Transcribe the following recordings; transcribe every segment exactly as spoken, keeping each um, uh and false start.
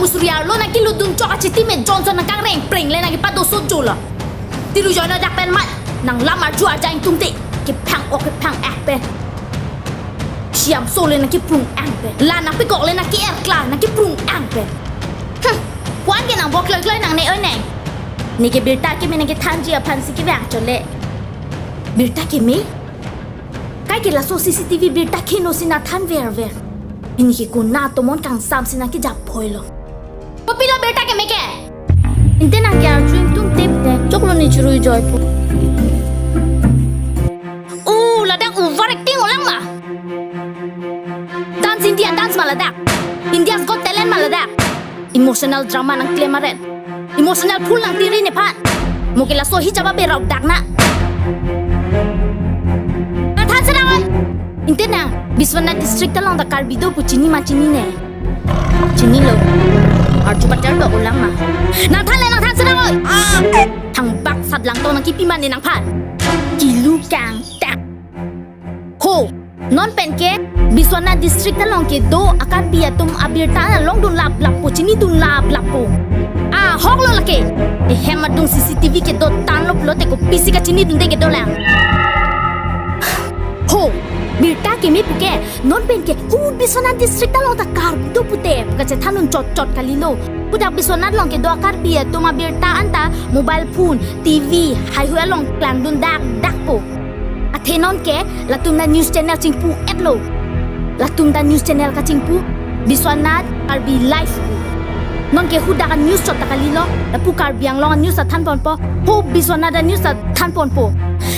Suri arlo nangkelutdun chok achitim e Johnson nangkangreng preng le nangkepadoso jolo. Tiru join ajak pen mat, nanglam arju arja ingtungte, kephang-ok kephang-ak pen. Siam so le nangkeprung-ang pen. La nangpekok le nangke-er klar nangkeprung-ang pen. Hmm. Puan ke nang bok kloi kloi nangne oi neng. Neke birta keme nangkethanji aphansi kevang chole. Birta keme? Kaike laso C C T V birta keno si nangthan verver. Pini ke konat tomon kangsam si nangkejap phoilo. Kopilo birta keme ke? Inte nangke arju ingtungte te choklo ne churui joipo. Oh, ladak over acting olang ma? Dance India dance ma ladak? India's Got Talent ma ladak? Emotional drama nangklem aret. Emotional phul nangtiri nephan. Mo ke laso hi chaba berok dak na. Nangthan serang oi. Inte nang, Biswanath district along ta Karbi do pu chini ma chinine? Chinilo. Arju patar do olang ma. Nangthan le nangthan serang oi. Thangbak sat langtong nangkipi mane nangphan. Kilu kangtang. Ho, non pen ke Biswanath district along kedo a-Karbi atum abirta longdun laplappo, chinidun laplappo. Ahoklo lake. Ehem adung C C T V kedo tanlo pulote kopisi kachinidunde kedo lang. Ho, birta keme puke, non pen ke, hu Biswanath district along ta Karbi do pute, pu kachethandun chotchot kalilo. Pu dak Biswanath along kedo a-Karbi atum abirta anta mobile phone, T V, haihui along klangdun dakdakpo. Athe non ke, latum ta news channel chingpu-etlo. Latum ta news channel kachingpu, Biswanath Karbi Live pu. Non ke hu dak a-news chot ta kalilo, lapu Karbi Anglong a-news ta thanponpo, ho Biswanath a-news ta thanponpo.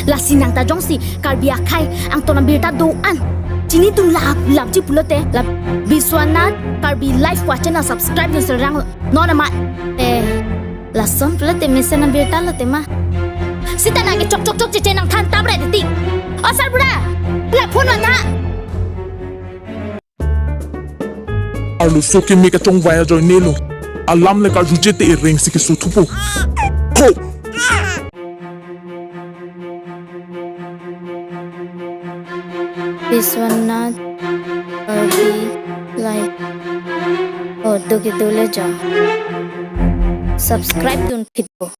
Lasi nang ta jongsi Karbi akhei angton abirta do-an chinidun laplapji pulote, la Biswanath Karbi Live pu a-channel subscribe dun serang non amat. Eh, lason pulote mesen abirta lote ma. Sita nangke chok chok chok cheche nangthan tamre detik. O sarbura, la phone vangtha. Arloso keme kachongvai ajoinelo. Alam le karjuje te ereng si kesothupo. Ho! Biswanath Karbi Live. Oh, do kedo le jo. Subscribe dunphitpo.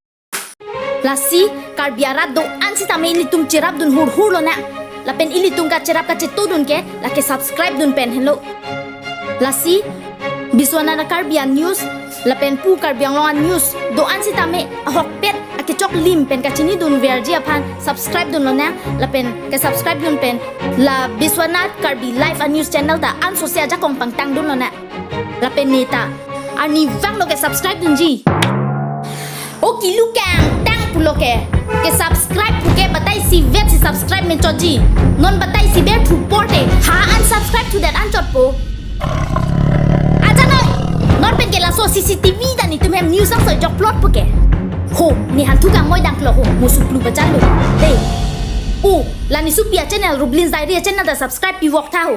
Lasi Karbi arat do-an sitame ilitum cherapdun hurhur lonang. Lapen ilitum kacherap kachetodun ke lake subscribe dun pen henlo. Lasi Biswanath Karbi a-news lapen pu Karbi Anglong a-news do-an sitame ahokpet akechoklim pen kachinidun verji aphan subscribe dun lonang lapen ke subscribe dun pen la Biswanath Karbi Live a-news channel ta ansose ajakong pangtang dun lonang. Lapen neta arnivang lo ke subscribe dunji. O kilu kangtang pulo ke. Ke subscribe puke batai si vet si subscribe me choji. Non batai si ber thu porte. Ha unsubscribe thu det anchotpo. Ajanoi. Non pen ke laso C C T V ta netum hem news angsoi jokplot puke. Ho, ne hanthu kangmoi dangklo ho, mo suplu bachan lo. Dei. O, la ne supi a-channel Rublin Zairi a-channel ta subscribe pi vok tha ho.